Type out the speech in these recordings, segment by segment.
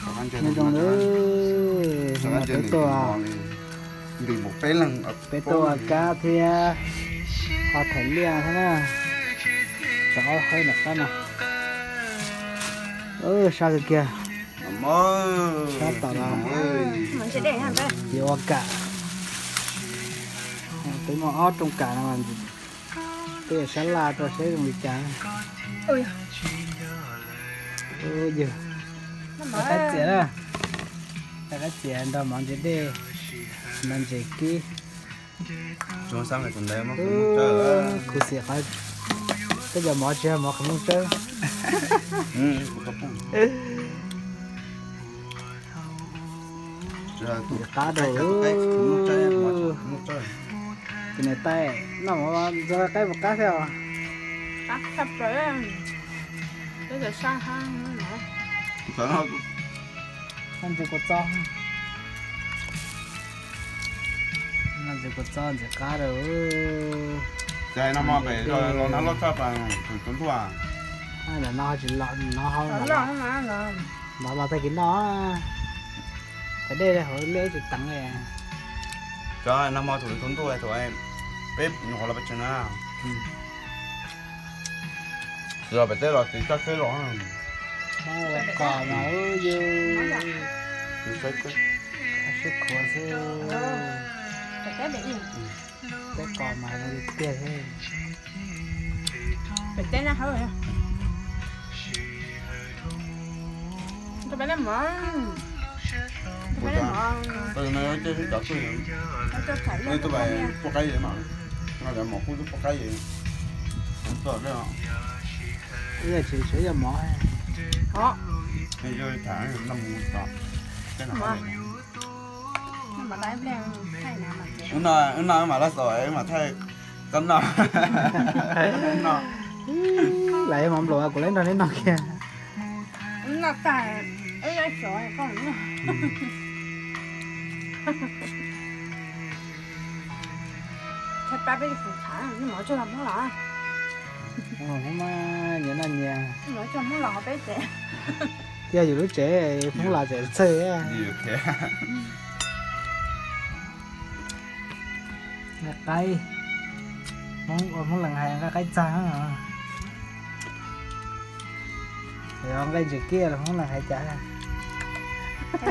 Nyob zoo nawb, peb tuaj, peb tuaj ua kab thiab ho thaim liaj thiab na. Tsov hawb nram qab no. Sab kawg kiag. Sab tom los yuav ua kam. Twb muaj ob rooj kam no, twb yuav sab laj rau seb zoo li cas. Yog qaib txias na, qaib txias nrog mov ntse dej, nrog ntses kib. Khuv xim qhov tej cov mov tsis yog mov qhov muag tsawb. Qab rau. Tus niam tais noj mov ntxuav qaib puas qab thiab os? Noj ntses kua txob, noj ntses kua txob ntxim qab rau. Ces no mo pem los nab loj tshaj pas tus tub ntuj. Ntawm no tsis los, no hauv ntawd los tag kis noj. Cov dej hauv liaj tsis teev li. Cov no mo tus tub ntuj tus peb nyuam qhuav los peb tsev na. Tsis los pem teb los tsis tso tsheb los. Kos mas yus sib khuav xwb. Peb kos mas zoo li tiag thiab. Peb teb na hauj, peb teb mov, peb teb mov, nej tuaj pub qaib mas, no mov kub tuaj pub qaib. Ib yam tsis tshua yog mov. Wb no wb mam laj xaus wb mam thaij koj noj. Lawv mov nplaum kuv lawv nrog neb noj kiag. Noj tag, wb lawv xaus koj noj. Thaij pab peb tus tham, nej mov tsuag los Hmoob los. Hmoob mas nyias noj nyias. Mov tsuag Hmoob los peb tsev. Yog yus lub tsev Hmoob los tseem txhawj. Nqaij qaib, Hmoob ua Hmoob Lees hais nqaij qaib txag. Yog nqaij ntses kiaj los Hmoob Lees hais cas? Twb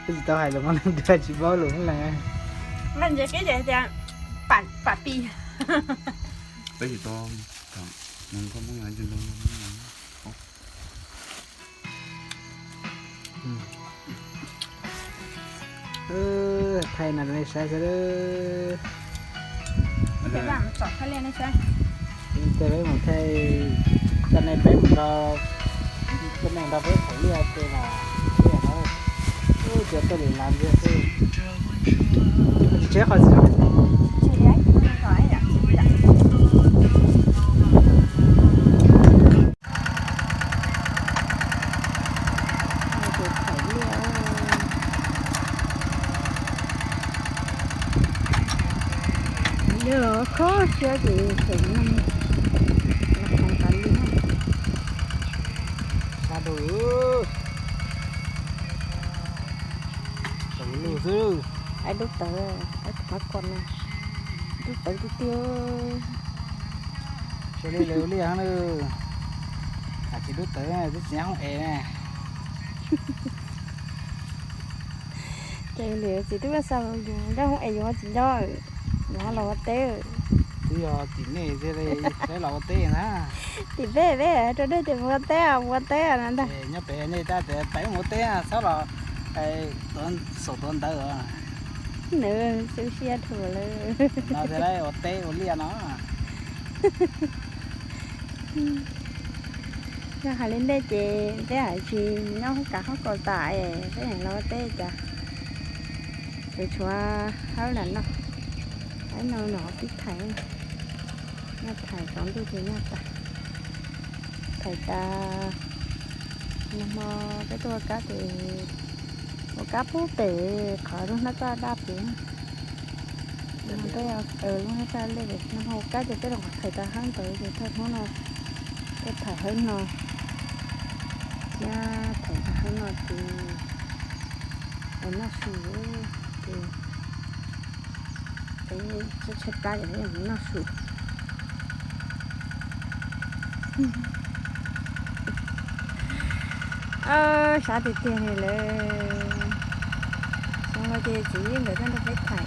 tsis tau hais lus Hmoob Lees, tsis paub lus Hmoob Lees. Nqaij ntses kiaj ces tias pam pis. Peb tsis tau, thaij no rau nej saib xwb. Ces peb mus thaij, coj nej peb mus nrog, coj nej nrog peb thaij liaj ces mas, liaj no, ub, cua tuaj li lav ntxiag xwb. Tsis tseb qhov txhia. Yog los khob siab ces tseem los qhov tas li. Sab rau, tseem lug xwb. Aib dub tawv, aib qhov ko na, dub tawv tiag tiag. Xyov li lawv ua liaj na, hais tsis dub tawv twb tsis nyob hoob es na. Ces lwm txiv twb xa yus nyob hoob es yus ho tsis nyob, yus ho los ua teb. Twb yog tim nej thiaj li peb los ua teb na. Tim peb, peb rau nej tias mus ua teb, mus ua teb no ntag. Nyob pem nej tab tias peb mus ua teb txhob los xaum tuav ntawv. Nws xu siab dhau lawm. No thiaj li ua teb ua liaj no. Yog hais li ntej ces peb hais tsis nyob hoob kav hoob kaus tas es peb los ua teb cas. Tseem tshuav hawb lam no, hawb no no pib thaiv, nyob thaiv tsaus ntuj ces nyob tas. Thaiv tas, nag hmo peb tuaj ua kab ces ua kab pub pem qhov lub hnab tsaj daj pem. Nag hmo peb, lub hnab tsaj daj pem, nag hmo ua kab ces peb rau qhov thaiv tas hawb ntawd ces thawj hnub no peb thaiv hawb no thiab thaiv Ces noj su, ces tshaib tshaib plab ces noj su. Sab tiag tiag li lawm. Xyoo no ces txiv nkawd tuaj nrog peb tham,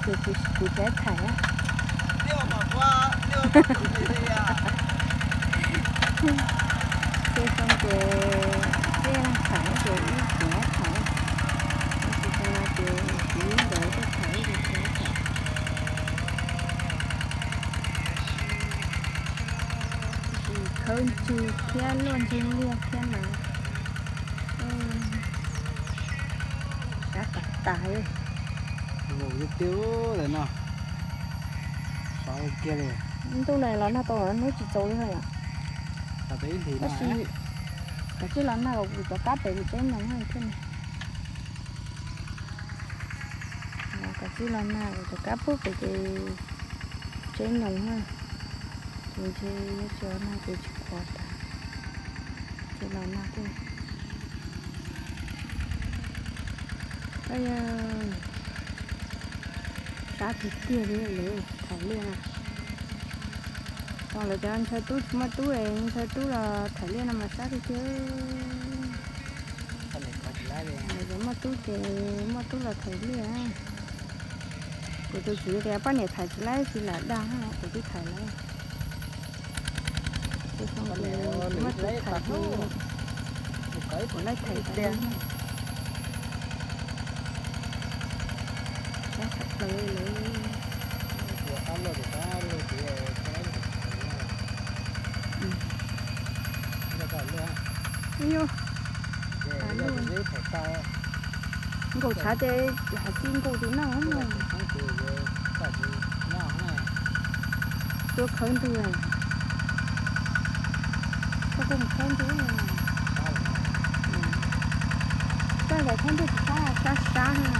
ces kuv tsis tham. Tej xyoo ces peb tham ces ib txwm tham, tab sis xyoo no ces txiv nkawd tuaj tham ces tsis tham. Tab sis khawb ntswg thiab luaj ntswg liaj thiab mas sab tas tas li. Nkaus tiag tiag no. Sov kiag li. Ntuj no los nag tau hnub tsis txaus li yom. Tab sis kav tsij los nag kom kuv cov kab pem kuv tsev noog thiab. Kav tsij los nag kuv cov kab pub pem ces tsev noog na, ces ntshe yuav tsis los nag ces tsis khuav tas, ces los nag thiab. Sab tiag tiag li lawv thaim liaj no. Tau lawv cov ntshaw tub tsis muaj tub, ntshaw tub los thaim liaj no mas sab tiag tiag. Lawv cov muaj tub ces muaj tub los thaim liaj. Kuv tus txiv tias poj niam thaim tsis laib tsis lam dag, kuv twb thaim lawm. Ces xyoo ces tsis muaj tus thaim ces kuv laib thaim tas li. Sab tshaj plaws li lawm. Nkaus tshav ces hais txij nkaus tus noj. Tuaj khawb ntug, koj kuj mus khawb ntug. Koj ntawd khawb ntug tsis sab, sab sab na.